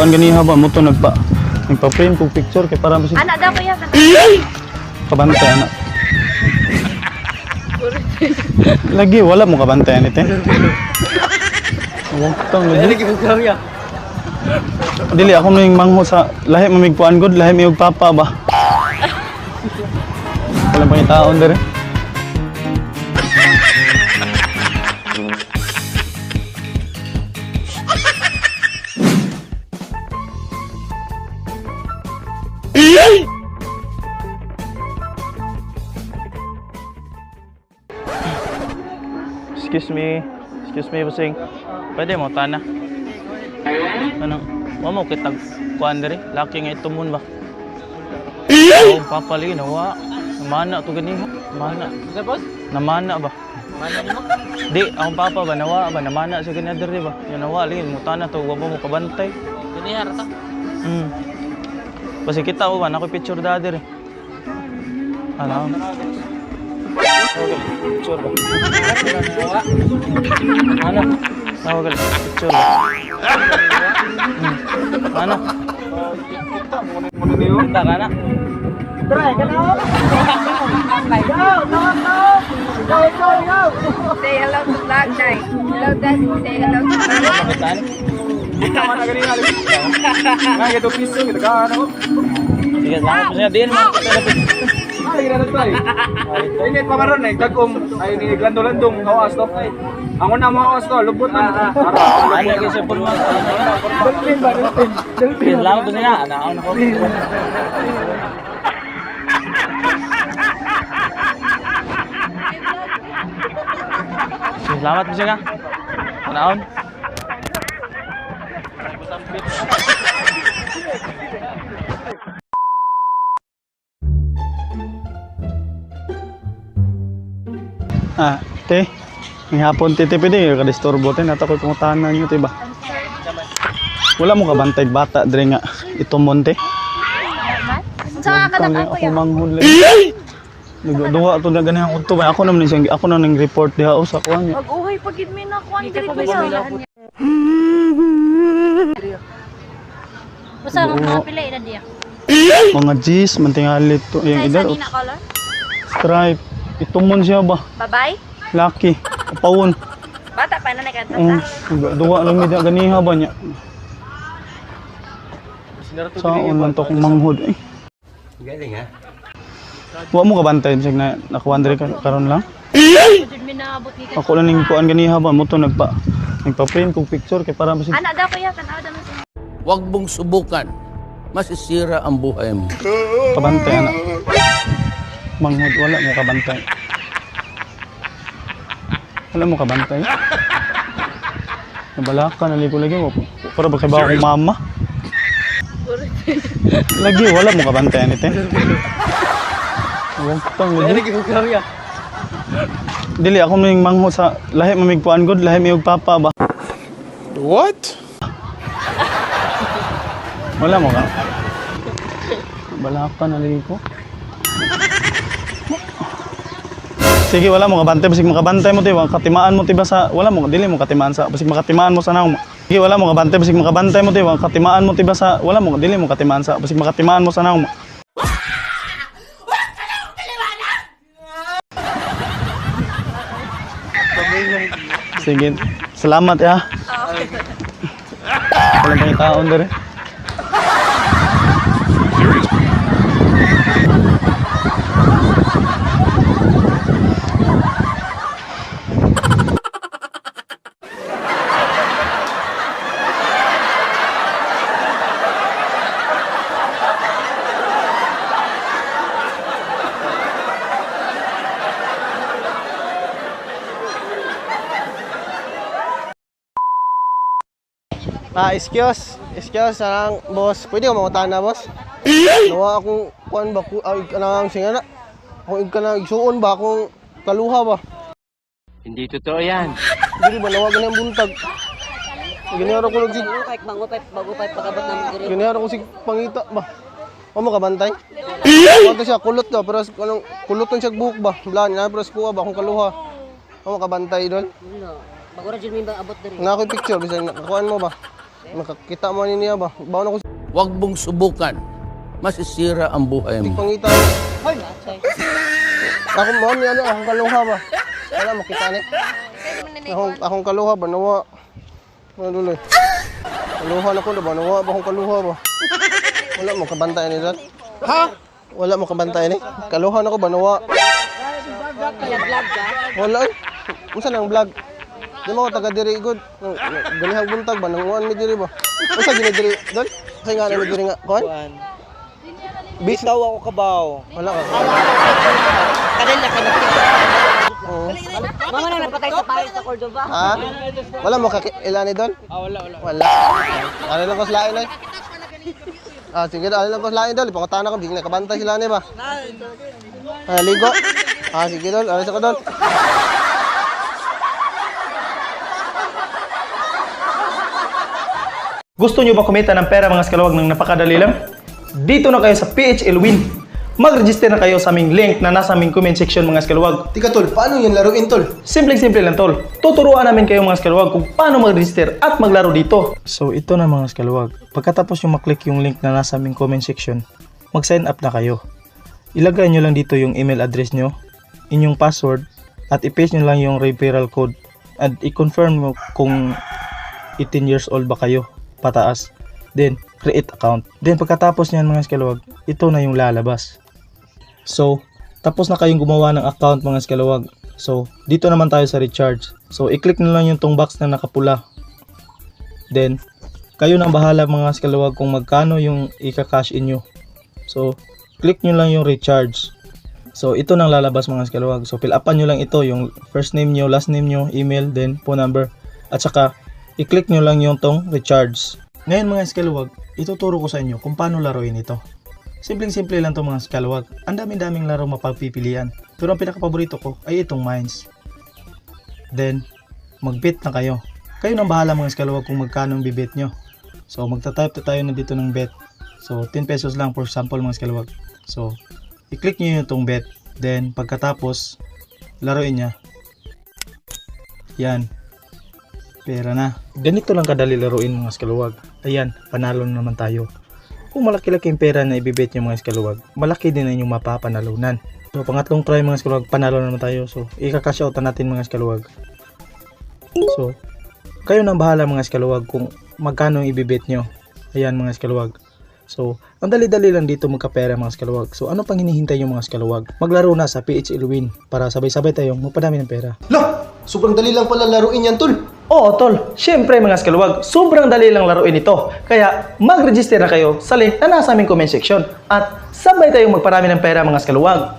kuan ganiha ba mo to nagpa-frame kog picture kay para basig Anak daw kuya. kabantay ana. Lagi wala mo kabantay ani te. Wag lagi. Dili ako ning mangho sa lahi mamig kuan gud, lahi mi og papa ba. Wala pang taon dere. Excuse me. Excuse me, busing. Pwede mo tana. Ano? Wa mo kitag kuan dere. Laki nga itumon ba. Oh, papa lagi nawa. Namana to gani. Namana. Sa boss? Namana ba? Mana nimo? Di, akong papa ba nawa ba namana siya gani dere ba. Yung nawa lagi mo tana to wa mo kabantay. Ganiha ra ta. Basta kita o ba nako picture da dere. Ano? Okay, picture ba? Ano? Tawag picture ba? Ano? Kita ka na. Say hello to vlog night. Hello, Daddy. Say hello to vlog. Makitaan. Nga gitu piso gitu kan ako. Sige, salamat po siya. Diin mo. Ay gira to ay. Ini pa karon ay dagom ay ni glando-landong awas to. Ang una mo awas to lubot na. Ano kayo sa pulmo? Dolphin ba dolphin? Sige, salamat po siya. Ano ako. Sige, salamat po siya. Panaon. Ah, te. Ang hapon te, te, pwede ka disturbo te. Nata ko'y pangutanan niyo, te ba? Wala mo kabantay bata dre nga itumon te. Unsa nga Tang kadak ako kuya? manghol lagi. Nagduwa to na ganyan udto ba ako naman siyang ako na nang report diha o sa kuan niya. Mag-uhay pag gid mi na kuan diri kuya. Basta ang mga pila ina diya. Mga G's man tingali to yung Sa edad nina color? stripe. Itumon siya ba? Babay? Laki. Pawon. Bata pa na nagkanta. Oh, duwa lang mi ganiha ba niya. Saon man to kung manghod eh. Galing ha? Wa mo kabantay bisag na nakuan diri karon lang. Jud mi naabot ni Ako lang ning kuan ganiha ba mo to nagpa-frame kog picture kay para basig Anak daw kuya, tanaw daw mo. Huwag mong subukan. Masisira ang buhay mo. kabantay ana. Manghod wala mo kabantay. Wala mo kabantay. Nabalaka na ligo lagi mo. Para ba kay ba akong mama? Lagi wala mo kabantay ani te. Wag tang lagi. Dili ako ning mangho sa lahi mamig kuan gud, lahi mi og papa ba. What? Wala mo ka. Balaka na lagi ko. Sige, wala mo kabantay basig makabantay mo tiba, katimaan mo tiba sa wala mo dili mo katimaan sa basig makatimaan mo sa naong. Sige, wala mo kabantay basig makabantay mo tiba, katimaan mo tiba sa wala mo dili mo katimaan sa basig makatimaan mo sa naong. Sige, salamat ya. Walang pangitaon dere. Ah, excuse. Excuse, sarang boss. Pwede ka mangutan na, boss? Nawa akong kuan ba ku ay kanang singa na. Akong ka na igsuon ba akong kaluha ba? Hindi totoo yan. Dili ba nawa ganang buntag. Ginihara ko sig Ginihara ko sig pangita ba. O mo kabantay? Kuan to siya kulot ka pero kanang kuluton siya buhok ba. Blan na pero kuha ba akong kaluha. O mo kabantay dol. Bago ra jud mi abot diri. Na ako'y picture bisan nakuan mo ba? Makakita mo ni niya ba? Baon ako Huwag mong subukan. Masisira ang buhay mo. pangita. Ako mo ni ano akong kaluha ba? Wala mo kita ni. Akong kaluha ba nawa. Wala duloy. Kaluha na ko na ba nawa ba akong kaluha ba? Wala mo kabantay ni dad. Ha? Wala mo kabantay ni. Kaluha na ko ba nawa? Wala eh. Unsa nang vlog? Di mo ko taga diri gud. Ganihang buntag ba nanguan mi diri ba? Unsa gini diri dol? Kasi nga na mi diri nga kuan? Bitaw ako kabaw. Wala ka. Kanila ka Oo. Mama na napatay sa Paris sa Cordova. Ha? Wala mo kakilani doon? Ah, wala, wala. Wala. Ano lang ko sa lain ay? Ah, sige, ano lang ko sa lain doon. Ipakutana ko, bigla kabantay sila ni ba? Ah, ligo. Ah, sige doon. Alis ako doon. Gusto nyo ba kumita ng pera, mga skalawag, ng napakadali lang? Dito na kayo sa PHL Win. Mag-register na kayo sa aming link na nasa aming comment section, mga skalawag. Tika tol, paano yan laruin tol? Simpleng-simple lang, tol. Tuturuan namin kayo, mga skalawag, kung paano mag-register at maglaro dito. So ito na, mga skalawag. Pagkatapos yung maklik yung link na nasa aming comment section, mag-sign up na kayo. Ilagay nyo lang dito yung email address nyo, inyong password, at i-paste nyo lang yung referral code. At i-confirm mo kung 18 years old ba kayo pataas. Then, create account. Then, pagkatapos niyan, mga skalawag, ito na yung lalabas. So, tapos na kayong gumawa ng account, mga skalawag. So, dito naman tayo sa recharge. So, i-click na lang yung tong box na nakapula. Then, kayo nang bahala, mga skalawag, kung magkano yung ika-cash in nyo. So, click nyo lang yung recharge. So, ito nang lalabas, mga skalawag. So, fill upan nyo lang ito, yung first name nyo, last name nyo, email, then phone number. At saka, i-click nyo lang yung tong recharge. Ngayon, mga skalawag, ituturo ko sa inyo kung paano laruin ito. Simpleng-simple lang to, mga skalawag. Ang dami-daming laro mapagpipilian. Pero ang pinakapaborito ko ay itong Mines. Then, mag-bet na kayo. Kayo nang bahala, mga skalawag, kung magkano ang bibet nyo. So, magta-type na tayo na dito ng bet. So, 10 pesos lang for example, mga skalawag. So, i-click nyo yung itong bet. Then, pagkatapos, laruin niya. Yan. Pera na. Ganito lang kadali laruin, mga skaluwag. Ayan, panalo na naman tayo. Kung malaki-laki yung pera na ibibet nyo, mga skaluwag, malaki din ang inyong mapapanalunan. So, pangatlong try, mga skaluwag, panalo na naman tayo. So, ika-cash out na natin, mga skaluwag. So, kayo nang bahala, mga skaluwag, kung magkano ang ibibet nyo. Ayan, mga skaluwag. So, ang dali-dali lang dito magkapera, mga skaluwag. So, ano pang hinihintay nyo, mga skaluwag? Maglaro na sa PHL Win para sabay-sabay tayong magpadami ng pera. Lah, sobrang dali lang pala laruin yan tol. Oo tol, syempre mga skaluwag, sobrang dali lang laruin ito. Kaya mag-register na kayo sa link na nasa aming comment section at sabay tayong magparami ng pera, mga skaluwag.